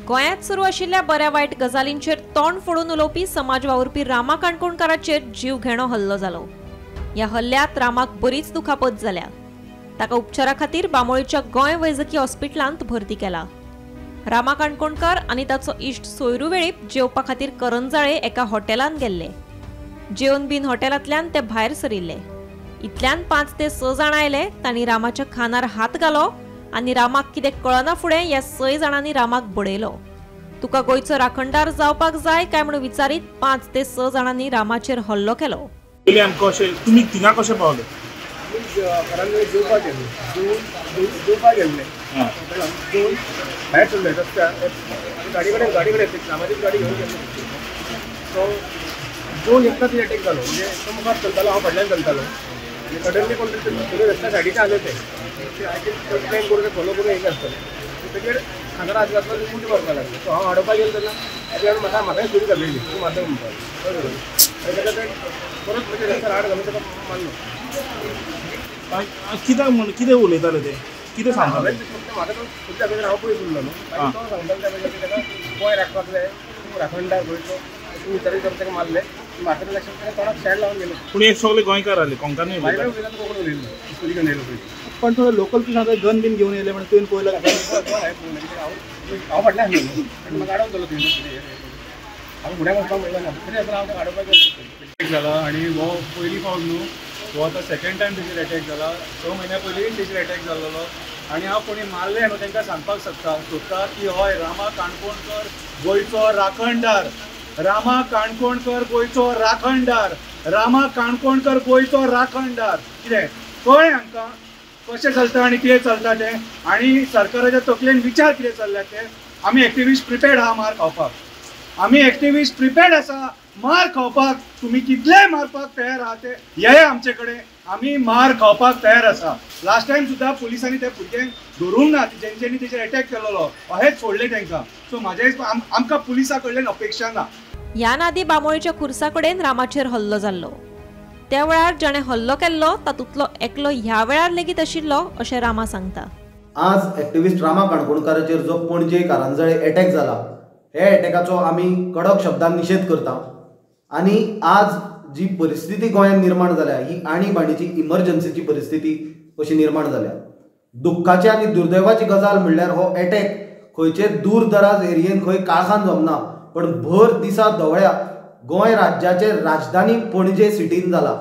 गोंयांत सुरू आशिल्ल्या बऱ्या वायट गजालींचेर तोंड फोडून उलोवपी समाज वावुरपी रामा काणकोणकाराचेर जीव घेणो हल्लो जालो. ह्या हल्ल्यांत रामाक बरीच दुखापत जाल्या. ताका उपचारा खातीर बांबोळीच्या गोंय वैजकी हॉस्पिटलांत भरती केला. रामा काणकोणकार आनी ताचो इश्ट सोयरू वेळीप जेवपा खातीर करंजाळे एका हॉटेलांत गेल्ले. जेवन बीन हॉटेलांतल्यान ते भायर सरिल्ले. इतल्यान 5 ते 6 जाणां आयले. तांणी रामाच्या खानार हात घालो आनी रामाक कितें कळना फुडें ह्या 6 जाणांनी रामाक बडयलो. तुका गोंयचो राखणदार जावपाक जाय काय म्हणून विचारीत 5 ते 6 जाणांनी रामाचेर हल्लो केलो. तुमी थिंगा कशें पावले? जेवपाक गेल्ले, जेवपाक गेल्ले, जेवन भायर सरले रस्त्यार, गाडी कडेन गाडी कडेन रामाची गाडी घेवन गेल्ले. सो जेवन एकदां ती अटॅक जालो, म्हणजे तो मुखार चलतालो, हांव फाटल्यान चलतालो. सडनली कोण तरी रस्त्या सायडीचे आसले ते I think plan करून फॉलो करून येयले आसतले. तेजेर खानार हात घातलो, मुठी मारपाक लागले. सो हांव आडोवपाक गेलो तेन्ना तेज्या म्हाका म्हाकाय सुरी घातलेली, तूं मारता म्हणपाक. तेका ते परत म्हणजे रस्त्यार आड घालून ताका मारलो. कित्याक म्हण कितें उलयताले ते, कितें सांगताले? म्हाका तो सुद्दां दाखयता, हांव पयस उरलो न्हू. मागीर तो सांगतालो त्या की ताका गोंय राखपाक जाय, तूं राखणदार गोंयचो, तूं विचारी करून ताका मारले. म्हाका लक्षात ताका तोंडाक शेड लावन गेलो. पूण एक सगळे गोंयकार आसले, कोंकणी उलयता, कोंकणी उलयलो, सुरी घेवन येयलो पळय. पण थोडे लोकल तुझ्या गन बीन घेवन येयले म्हणून तुवें पळयलो? हांव फाटल्यान आसलो न्हू, आनी म्हाका आडोवन जालो थंय. हांव फुड्याक वचपाक मेळ्ळो ना, तरी आसतना हांव ताका आडोवपाक गेलो. जाला आनी हो पयली फावट न्हू, हो आतां सेकेंड टायम तेजेर अटॅक जाला. 6 म्हयन्या पयलीं तेजेर अटॅक जाल्लो आनी हांव कोणी मारलें न्हू तांकां सांगपाक सोदता की हय, रामा काणकोणकर गोंयचो राखणदार, रामा काणकोणकर गोंयचो राखणदार, रामा काणकोणकर गोंयचो राखणदार. कितें कळ्ळें हांकां कशें चलता आनी कितें चलता तें, आनी सरकाराच्या तकलेन विचार कितें चल्ल्या तें. आमी एक्टिविस्ट प्रिपेर्ड आहा मार खावपाक, आमी एक्टिविस्ट प्रिपेर्ड आसा मार खावपाक. तुमी कितलेय मारपाक तयार आहा ते येया आमचे कडेन, आमी मार खावपाक तयार आसा. लास्ट टायम सुद्दां पुलिसांनी त्या भुरग्यांक धरूंक ना जेंच्यांनी तेजेर अटॅक केलेलो, अहेच सोडले तांकां. सो म्हाज्या हिसपान आमकां पुलिसां कडल्यान अपेक्षा ना. ह्या नादी बांबोळीच्या खुर्सा कडेन रामाचेर हल्लो जाल्लो. त्या वेळार जाणें हल्लो केल्लो तातूंतलो एकलो ह्या वेळार लेगीत आशिल्लो अशें रामा सांगता. आज एक्टिविस्ट रामा काणकोणकाराचेर जो पणजे कारंजाळे अटॅक जाला, हे अटॅकाचो आमी कडक शब्दान निशेध करता. आनी आज जी परिस्थिती गोंयांत निर्माण जाल्या ही आणीबाणीची इमर्जन्सीची परिस्थिती अशी निर्माण जाल्या. दुख्खाची आनी दुर्दैवाची गजाल म्हणल्यार हो अटॅक खंयचे दूर दराज एरियेन खंय काळखान जमना, पण भर दिसा धवळ्या गोंय राज्याचे राजधानी पणजे सिटीन जाला.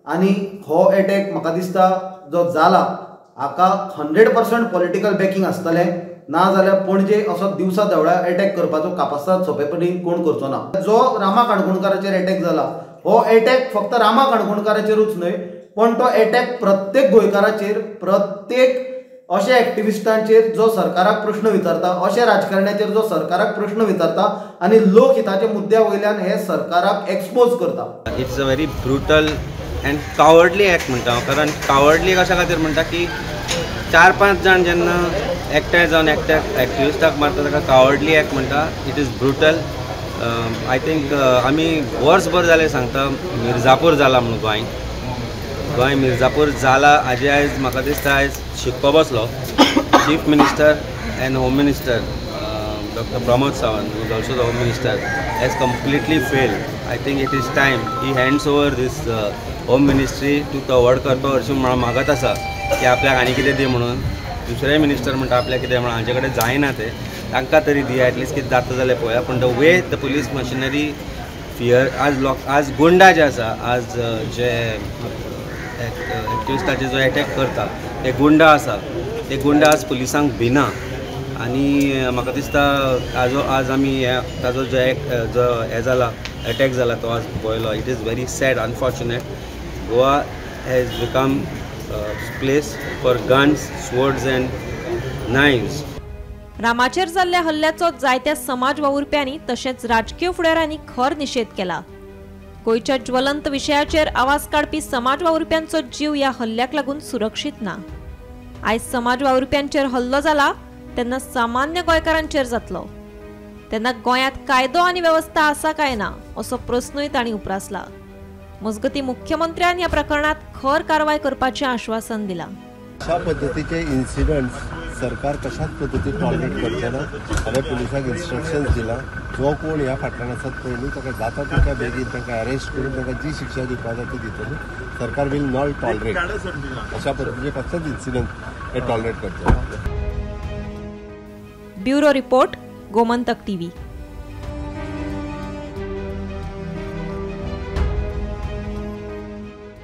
आनी हो अटॅक म्हाका दिसता जो जाला हाका 100% पॉलिटिकल बॅकिंग आसतलें, ना जाल्यार पणजे असो दिवसा धवळ्या अटॅक करपाचो कापास्ताद सोंपेपणी कोण करचो ना. जो रामा काणकोणकाराचेर अटॅक जाला हो अटॅक फक्त रामा काणकोणकाराचेरूच न्हय, पण तो अटॅक प्रत्येक गोंयकाराचेर, प्रत्येक अशे एक्टिविस्टांचेर जो सरकाराक प्रश्न विचारता, अशे राजकारण्याचेर जो सरकाराक प्रश्न विचारता आनी लोकहिताच्या मुद्द्या वयल्यान हे सरकाराक एक्सपोज करता. It's a very brutal and cowardly act म्हणटा हांव. कारण कावर्डली कशा खातीर म्हणटा की 4-5 जाण जेन्ना एकठांय जावन एकट्याक एक्टिविस्टाक मारता ताका कावर्डली एक्ट म्हणटा. It is brutal. I think आमी वर्सभर जालें सांगता मिर्जापूर जाला म्हणून, गोंय गोंय मिर्जापूर जाला हाजे आयज म्हाका दिसता आयज शिक्को बसलो. Chief minister and home minister doctor Pramod Sawant, who is also the home minister, has completely failed. I think it is time he hands over this home ministry to Tawadkar. तो हरशीं मागत आसा की आपल्याक आनी कितें दी म्हणून, दुसरे मिनिस्टर म्हणटा आपल्याक कितें म्हणून, हांचे कडेन जायना तें, तांकां तरी दी एटलिस्ट कितें जाता जाल्यार पळोवया. पूण the way the police machinery fear, आज लोक आज गुंडा जे आसा, आज जे एक्टिविस्टाचे जो एटॅक करता ते गुंडा आसा, ते गुंडा आज पुलिसांक भिना. आनी म्हाका दिसता ताजो आज आमी ताजो जो एक जो हें जाला एटॅक जाला तो आज पळयलो. It is very sad, unfortunate. Goa has become place for guns, swords and knives. रामाचेर जाल्ल्या हल्ल्याचो जायत्या समाज वावुरप्यांनी तशेंच राजकीय फुडाऱ्यांनी खर निशेध केला. गोंयच्या ज्वलंत विशयाचेर आवाज काडपी समाज वावुरप्यांचो जीव ह्या हल्ल्याक लागून सुरक्षीत ना. आयज समाज वावुरप्यांचेर हल्लो जाला तेन्ना सामान्य गोंयकारांचेर जातलो, तेन्ना गोंयांत कायदो आनी वेवस्था आसा काय ना असो प्रस्नूय तांणी उप्रासला. मजगतीं मुख्यमंत्र्यान ह्या प्रकरणात खर कारवाय करपाचें आश्वासन दिलां. अशा पद्दतीचे इन्सिडंट्स सरकार कशाच पद्दतीन टॉलरेट करचें ना. हांवें पुलिसांक इन्स्ट्रक्शन्स दिलां, जो कोण ह्या फाटल्यान आसात पयलीं ताका जाता तितक्या बेगीन तांकां अरेस्ट करून तांकां जी शिक्षा दिवपाक जाय ती दितली. सरकार will not tolerate अशा पद्दतीचे कसलेच इन्सिडंट हे टॉलरेट करचे. Bureau report, Gomantak TV.